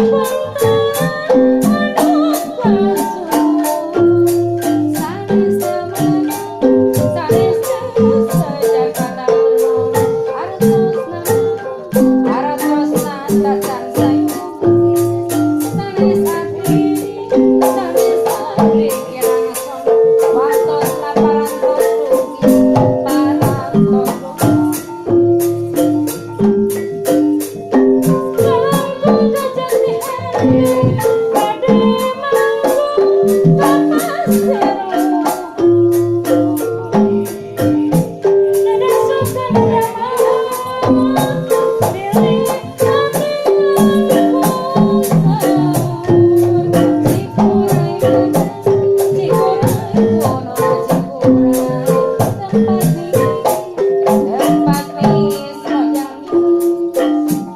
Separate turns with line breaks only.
Wonten anu palsu. Sanes temen, sanes sejakana, artosna, artosna tacan sayugi. Sanes abdi, sanes abdi kirangson, waktosna parantos dugi, parantos dugi. Langkung kajati hade.